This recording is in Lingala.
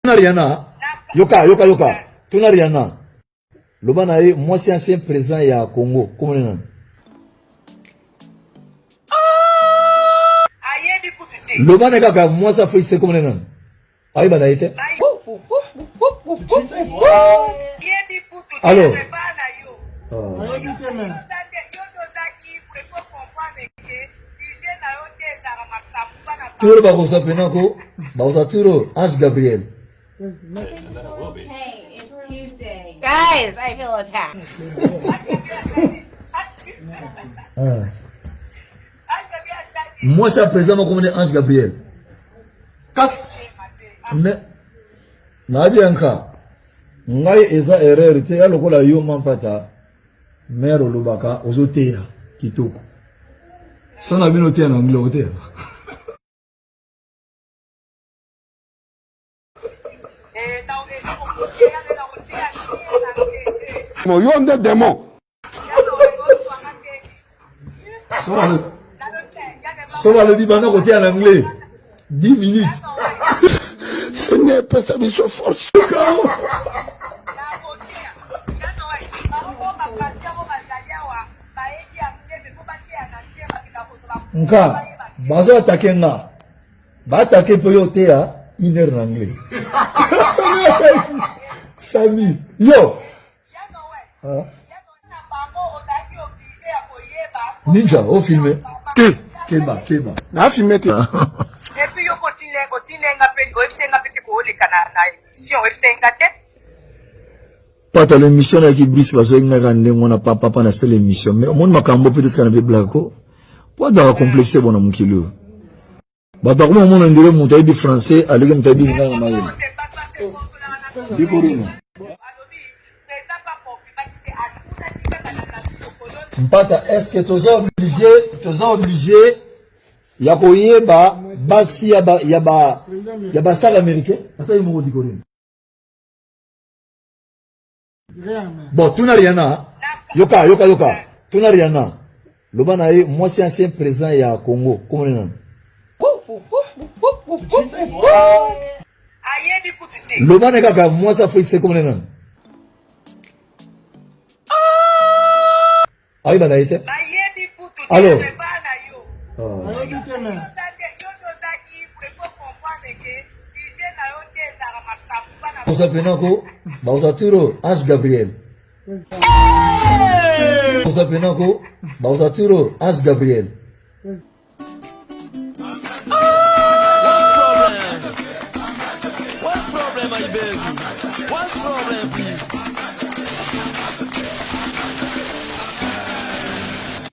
Tuna Rihanna, yoka yoka yoka. Tuna Rihanna. Loba na ye mwasi ancien président ya Congo, komona nani? Loba na ye kaka mwasi Afrique se komona nani? Ayeba na ye te. Alors, turo bakozwa mpena ko bakozwa turo ange gabriel. Guys, I feel attacked. Ah. Mwasi ya président moko mone ange gabriel kasi me nayebi yanka ngai eza erreur te ya lokola yo mampata Mère olobaka ozoteya kitoko. So na bino oteya na anglais oteya. Yo nde demon. So balobi banda koteya na anglais 10 minutes. Seigneur pesa biso force. Nka bazo atake nga baatake mpo yo oteya une heure na anglais. Sami yo ah. Ninja o filme te. Keba keba. Na filme te. Et puis yo kotinda nga pe oyebisa nga pe te kooleka na émission oyebisa nga te. Pata l'émission na ki Brice bazo ngaka ndenge wana papa papa na sala émission mais omoni makambo peut être kana pe blague ko po adaka complexe bona mokili oyo. Bato bakoma komona ndire moto ayebi français aleki moto ayebi lingala na mayele. Bikorino. Mpata est-ce que toza obligé toza obligé ya koyeba basi ya ba ya ba ya ba star américain ata ye moko dikorino. Bon, tuna Rihanna. Yoka, yoka, yoka. Tuna Rihanna. Loba na ye mwasi ancien président ya Congo. Komona nani? Loba na ye kaka mwasi Afrique se komona nani? Ayeba na ye te. Alors, bakozwa mpena ko bakozwa turo ange gabriel bakozwa mpena ko bakozwa turo ange gabriel.